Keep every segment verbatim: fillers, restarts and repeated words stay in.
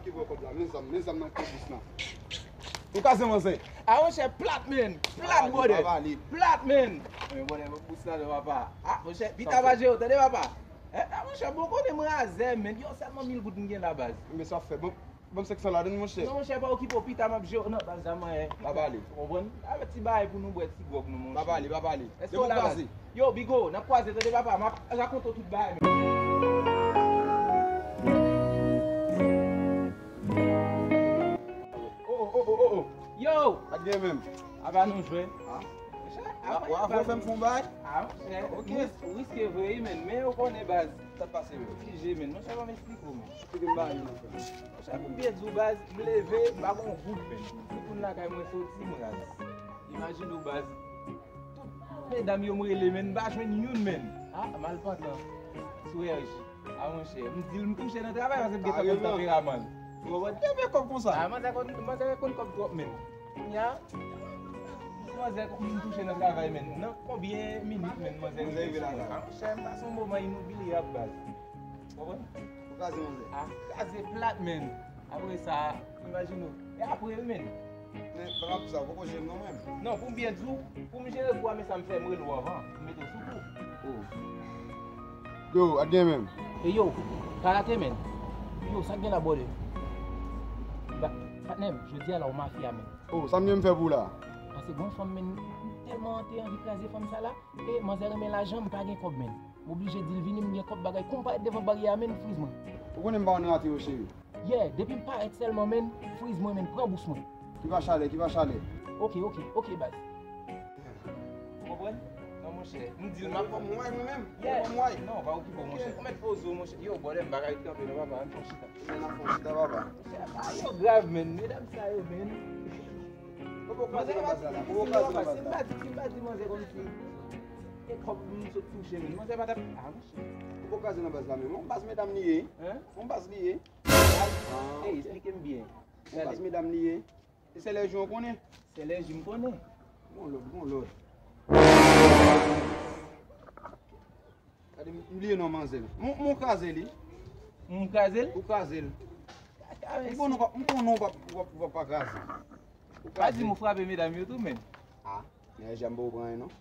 Ki bò kòb la? Men zam, men zam nan ke bous lan. Ou ka zen manzè. A monchè, plat, men. Plat, brother. Plat, men. Men, brother, bous la, non, papa. A monchè, pita pa jere w, tande, papa. E, a monchè, bon, konnen mwen razè, men. Yo, sèlman mil goud m gen la, baz. Men sa fè, bon. Ban m senk san ladann, monchè. Non, monchè, pa okipe w, pita m ap jere w nan baz la, manyen. Pa pale. Ou konprann? Avèk ti bagay pou nou bwè, ti gwòg nou, monchè. Pa pale, pa pale. Èske w la, baz? Yo, Bigo, n ap kwaze, tande, papa, m ap rakonte w tout bagay, men. Oh, oh, oh, oh, oh, oh. Yo! Sa k gen menm? Apa nou jwe? Ah. Monchè, wa, apa wa, fè m fon bagay? Ah, monchè. Ok. Ou ris-, ou riske vre, wi, men. Men ou konnen, baz. Sa k pase, men? Oblije, men. Monchè, ban m eksplike w, men. Monchè, pou m byen di w, baz, m leve, m pa gon goud, men. Depi m lakay mwen soti, m raz. Imajine w, baz. Tout medam yo m rele, men, m pa jwenn youn, men. A, malpantan. Sou R J. A, monchè, m di l m touche nan travay, paske m gentan konn tanperaman l. Ou konprann? Te fè kòb konsa. A, manzè konn, manzè konn kòb twòp, men. Kounye a, manzè m touche nan travay, men. Nan konbyen minit, men, manzè rive lakay mwen? A, monchè, m pase yon moman inobliyab, baz. Ou konprann? Ou kraze manzè. A, kraze plat, men. Apre sa, imajine w. E apre l, men. Men, pa m ap di sa, ou poko jere m non, menm. Non, pou m byen di w, pou m jere kou a, men sa m fè, m rele w avan. M mete w sou kou. Oh. Yo, sa k gen menm? E yo, karate, men. Yo, sa k gen la, brother? Ba, patnè m, jodi a la, ou mafya, men. Oh, sa m gen m fè pou w la? Paske gon fanm, men, m tèlman te anvi kraze fanm sa la, e manzè renmen lajan, m pa gen kòb, men. M oblije di l vini, m gen kòb bagay. Kou m parèt devan baryè a, men, friz mwen. Ou konnen m pa konn rate yo, cheri. Yeah, depi m parèt sèlman, men, friz mwen, men, pran bous mwen. Ki pa chalè, ki pa chalè. Ok, ok, ok, baz. Ou konprann? Non, monchè. M di l m ap fè yon way mwen menm. Yeah. Fè yon way. Non, pa okipe w, monchè. Ou mèt poze w, monchè. Yo, brother, m pa ka ret kanpe non, papa. Ann fè yon chita. Men n ap fè yon chita, papa. Monchè, bagay yo grav, men. Medam sa yo, men. Manzè pa t difisil non, papa. Si m pa di, si m pa di manzè kòmsi e kòb m sot touche, men. Manzè pa t ap, a, monchè. Ou poko kraze nan baz la menm. Yon baz medam li ye. Hein? Yon baz li ye. Baz? Ah, ey, ok. Eksplike m byen. Yon baz medam li ye. E sè lè jou w konnen? Sè lè jou m konnen. Gon lòd, gon lòd. Gade, m bliye non manzè. M, m kraze li. M kraze l? Ou kraze l. M konnen w pa, m konnen w pa, w pa, w pa kraze. Ou kraze. Pa di m ou frape medam yo tou, men. Ah, men jan m pa w pran non.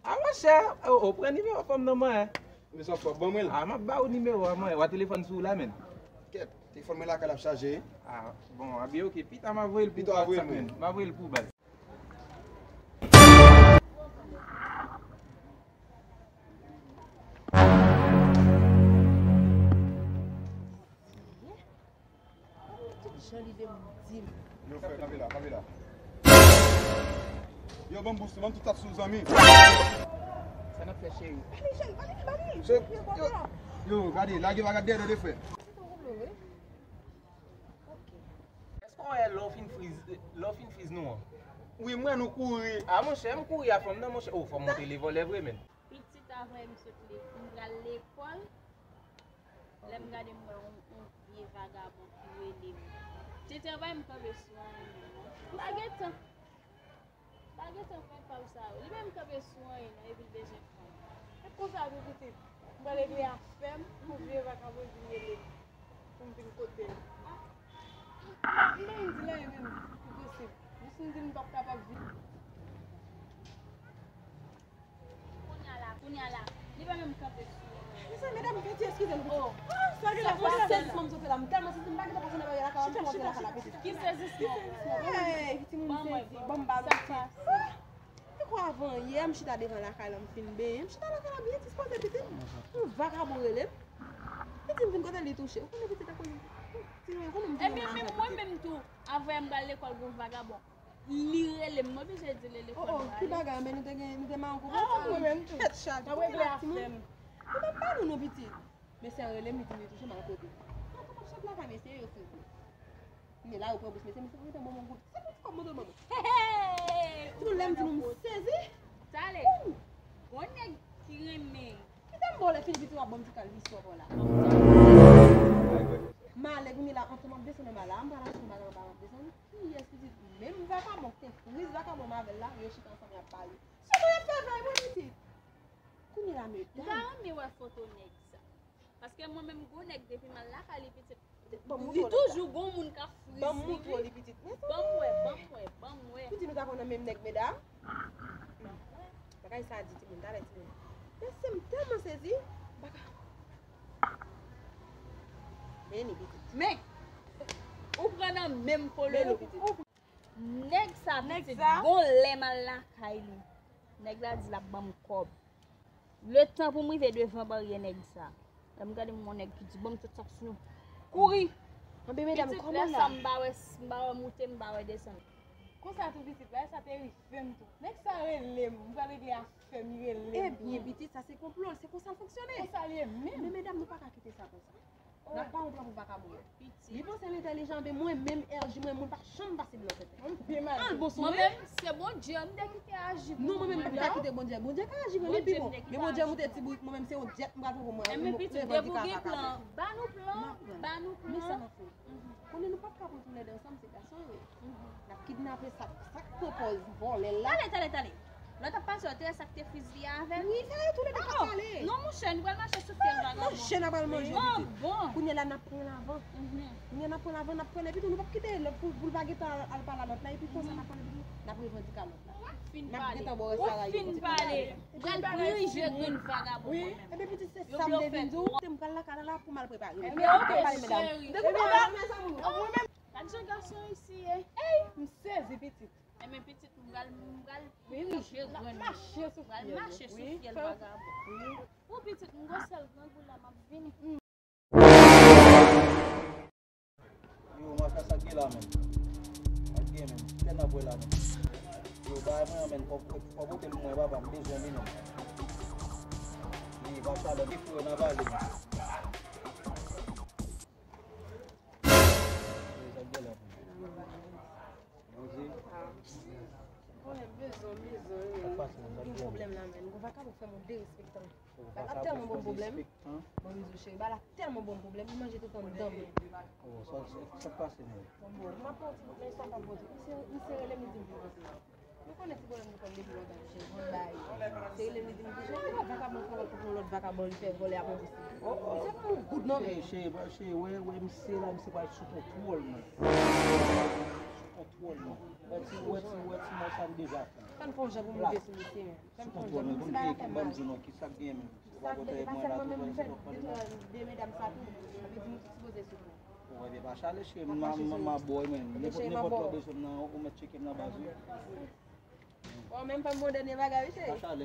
A, monchè, o, o, pran nimewo fanm nan mwen. Men sa w fè, ban mwen l. A, m ap ba ou nimewo a mwen. W a telefòn sou ou la, men. Kèt, telefòn mwen lakay l ap chaje. A, bon, a byen, ok. Pita m a voye l pou ou, WhatsApp, men. M a voye l pou ou, baz. Tout jan li vle m di l. Yo, frè, kanpe la, kanpe la. Yo, ban m bous, ban m tout sa sou zanmi. Sa n ap fè, cheri? Pale, cheri, pale, pale. Yo, yo, gade, lage bagay dèyè de frè. Èske w wè lè w fin friz, lè w fin friz nou an? Wi, m wè nou kouri. A, monchè, m kouri a fanm nan, monchè. O, fanm monte le vòlè vre, men. Pitit, avan m sot le-, m pral lekòl. Lè m gade, m wè yon, yon vye vagabon ki rele m. Tenten pa m kanpe sou anyen menm non. M pa gen tan. M pa gen tan fè pa w sa yo. Li menm kanpe sou anyen non, epi l bezwen fanm. E konsa tou pitit. M pral regle afè m pou vye vagabon vin rele m. Pou m vin kote l. M pa, m pa vin di l anyen menm, pou posib. Jis m di l m p ap kapab vin. Kounye a la, kounye a la, li pa menm kanpe sou mwen. Mesye, medam, piti, eskize nou, piti. Oh. Ah, sa gen la, sa gen la. Sèl fanm sot la, m tèlman sezi, m pa gentan pase nan bagay la, m rantre lakay la, piti. Ki sezisman? Hey, piti, moun sezi, ban m ba l piti. Ah, te kwè avan yè, m chita devan lakay la, m fin benyen, m chita lakay la byen dispoze, piti. Yon vagabon rele m. Li di m vin kote l, li touche. Ou konnen piti, ta konnen. Ti nou, ou konnen m te... Ebyen, menm mwen menm tou, avan yè m pral lekòl, gon vagabon. Li rele m, m oblije di l lekòl m prale. Oh, oh, ki bagay, men nou te gen, nou te maron konprann sa. Ah, mwen menm tou. Tèt chaje. M ap regle afè m. Li pa pale non, pitit. Mesye an rele m, li di m li touche m al kote. Mwen tou m ap sot lakay mesye yo, silvouplè. Men la, yo pran bous mesye, mesye pa gentan ban mwen goud. Se pou ti kòb mwen te ban mwen. Hey, hey! Tou lè m di nou m sezi. Tale. Gon nèg ki renmen. Kite m ba w lè fini, pitit, w ap ban m ti kalvis w ap la. Malè, kounye la, antan m ap desann anba la, m pa la, m pa la, m pa la, m ap desann. Kiyès pitit? Menm vakabon k te friz vakabon m avè l la, yo chita ansanm y ap pale. Se mwen y ap fè vèy mwen pitit. Kounye la medam. M ta renmen wè foto nèg sa. Paske mwen menm gon nèg depi m al lakay li pitit, Li toujou gon moun k ap friz li, wi. Ban m wè, ban m wè, ban m wè. Pitit, nou t ap nan menm nèg, medam. Bagay sa di timoun, talè timoun. Mesye, m tèlman sezi. Bagay. Men li pitit. Men, ou pran nan menm pololo, pitit. Nèg sa, pitit, gon lè m al lakay li. Nèg la di l ap ban m kòb. Letan pou m rive devan baryè nèg sa, lè m gade m wè yon nèg ki di, "Ban m tout sa k sou nou." Kouri! Anben medam, kòman la? Pitit, lè sa m pa wè, m pa wè moute, m pa wè desann. Konsa tou pitit, bagay sa te rive m tou. Nèg sa rele m, m pral regle afè m, li rele m. Ebyen pitit, sa se konplo, se konsa l fonksyone. Konsa l ye menm. Men medam, nou pa ka kite sa konsa. N ap ba yon plan pou vakabon yo. Li panse l entèlijan, men mwen menm, R J, mwen, moun pa janm pase m nan tèt. Al bon sou mwen. Mwen menm, se Bondye m te kite aji pou mwen. Non, mwen menm, m pa kite Bondye. Bondye ka aji pou li pi bon. Men Bondye moute ti bourik, mwen menm, se yon dyèt m pral pran pou mwen. Enben pitit, depi w gen plan, ba nou plan, ba nou plan. Men sa n ap fè. Konnen nou p ap ka pran toulède ansanm, se gason yo ye. N ap kidnape sa, sa k pran pòz vòlè la. Tande, tande, tande. Lè w t ap pase, w te wè sa k te friz li a avè l? Wi, se yo toulède k ap pale. Non, monchè, nou pral mache sou fyèl vagabon. Monchè, n a pral manje pitit. Kounye a la, n ap pran lavan. Kounye a, n ap pran lavan, n ap pran, epi tou, nou p ap kite lòt pou, pou l pa gentan al, al pale a lòt la, epi konsa, n ap pale, epi tou, n ap revandike a lòt la. N ap gentan ba w sa la, yo kontinye pale. Ou pral prije grenn vagabon. Wi, epi pitit, se sa m te vin di w. M pral lakay la, la pou m al prepare. Ebyen, oke, cheri. Depi medam, mezanmi, mwen menm. Gad jan gason isi ye. Ey, m sezi, pitit. Enben pitit, m pral, m pral prije grenn. M pral mache sou fyèl vagabon. Wi, pitit, m gon sèl grangou la, m ap vini. Yo, mwen ka sa k gen la menm. Sa k gen menm. Kilè n ap wè la menm. Yo, bay mwen an menm. Fò, fò pote l mwen, papa, m bezwen li menm. Li, pa sa, lè m frè nan vale menm. Yo, sa k gen la menm. Bondye. Konnen m bezwen, m bezwen, wi. Sa k pase menm, sa k gen? Gen pwoblèm la menm. Gon vakabon fè m yon derespektan. Bagay la tèlman ban m pwoblèm. Bon, m di w, cheri, bagay la tèlman ban m pwoblèm, li manje tout anndan m. Oh, sa, sa, sa k pase menm? Bon, bon, m ap pran yon ti bout, men sa pa bon. Misye, misye rele m, li di m pou rantre. Nou konnen ti pwoblèm nou konn depi lontan, cheri, bon, bay. Se rele m, li di m, "Kijan, yon vakabon pran lòt, pran lòt vakabon, li fè vòlè ap anbouse." Oh, oh. Misye pran yon goud nan men. Cheri, cheri, cheri, wè, wè, misye la, misye pral sou kontwòl mwen. Sou kontwòl mwen. Wè ti, wè ti, wè ti mò sa m deja fè. Fè n fè yon jan pou moute sou misye, men. Sou kontwòl mwen, pou m di, ban m di w non, ki sa k gen menm? Sa k gen, e pa sèlman menm, m fè de, de medam sa tou. Epi di m tout sipoze sou tou. Ou wè, byen pa chale, cheri, m a, m a, m a bò, men nenpòt, nenpòt lè w bezwen m nan, ou mèt tcheke m nan baz, wi. Bon, menm pa m bon dènye bagay, wi, cheri. Pa chale.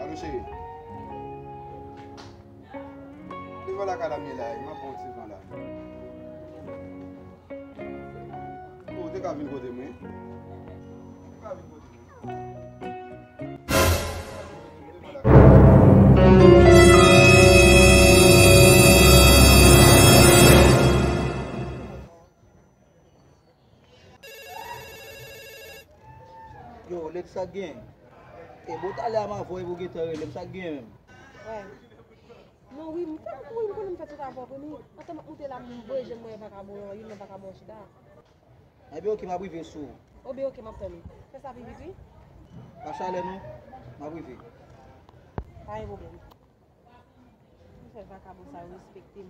Alo, cheri. Devan lakay la m ye la, m ap pran yon ti van la. Oh, ou te ka vin kote m, wi. Ou te ka vin kote m, wi. Yo, lè sa gen. E bon, talè a m avè w, epi w gentan rele m, sa gen menm? Wè. Non, wi, m tèlman kouri, m konnen m fè tout avè w, wi. Antan m ap moute la, m voye je m wè vakabon an, youn nan vakabon an chita. Ebyen, oke, m ap rive sou ou. Oben, oke, m ap tann ou. Fè sa pi vit, wi. Pa chalè, non. M ap rive. Pa gen pwoblèm. Fè vakabon sa yo respekte m.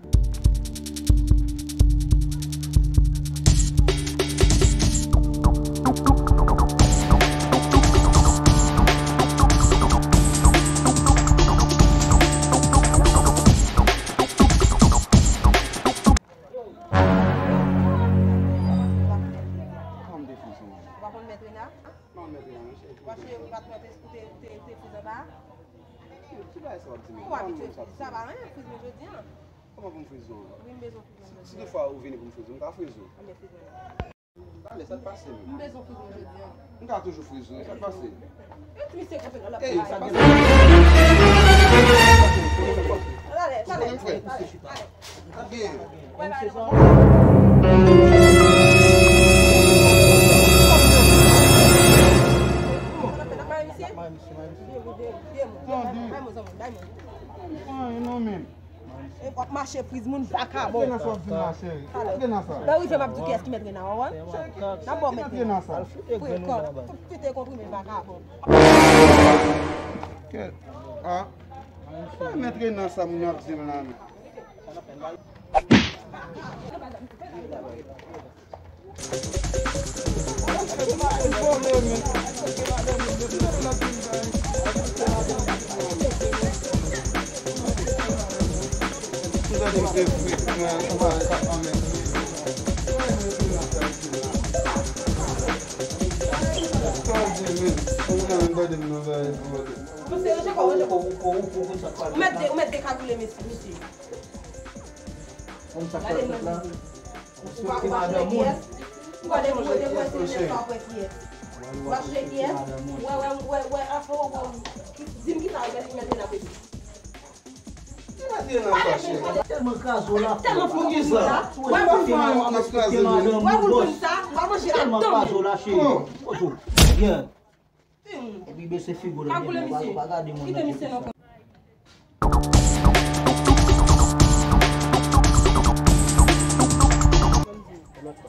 Kòman m te fè sa? Ou pa konn mèt Rena? Kòman mèt Rena, monchè? Ou pa cheri, ou pa t wè te, te, te, te friz anba a? Ki bagay sa w ap di menm? Ou abitye friz, sa pa anyen, friz mwen jodi a. Kòman pou m friz ou? Wi, m bezwen friz mwen jodi a. Si, si toutfwa ou vini pou m friz ou, m ka friz ou. Anben friz mwen. Talè, sa k pase menm? M bezwen friz mwen jodi a. M ka toujou friz ou, sa k pase? Yon ti misye kanpe nan lòt kay. Ey, sa k gen? Talè, talè, talè. Sa k gen? Anyen non menm. E w ap mache friz moun vakabon. Lè w rive m ap di w kiyès ki mèt Rena, w konprann? N ap ba w mèt Rena. Frekant, tout fite konprime vakabon. Kèt. Ah, mwen renmen trennen sa moun yo ap di m la, men. Ou mèt de, ou mèt dekagoule mesye, mesye. Gade mwen mesye. Ou pa, ou pa chire kiyès? Ou pa de, ou de wè se mesye sa w ap wè kiyès? Ou pa chire kiyès? Wè, wè, wè, wè, afè w, di m ki sa w mèt, mèt vin ap di. Tèlman kraze w la. Tèlman fou ki sa. Wè pou l fè madanm ou bòs. Tèlman kraze w la, cheri. Kote w? Yeah. Epi bese figi w nan men mwen, pa gade mwen nan tèt sa.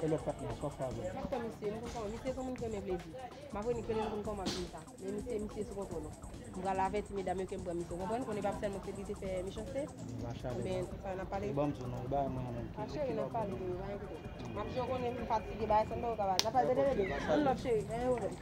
E lòt patnè, sa w fè avè l? Mwen kwè misye, mwen konn kòman, misye se yon moun ki renmen plezi. M ap rele l, m konn kòman ap di sa. Men misye, misye sou kontwòl. M pral avèti medam yo ke m pran misye, w konprann? Konnen pa sèlman se li te fè mechanste. Ebyen, sa n ap pale. Ban m di w non, e bagay mwen an menm ki. A cheri, n ap pale de yo, pa enkyete w. M ap di w konnen m fatige, bagay sa m pa yo ka pale. N ap pale de bebe. Ann lòt cheri, pa gen pwoblèm.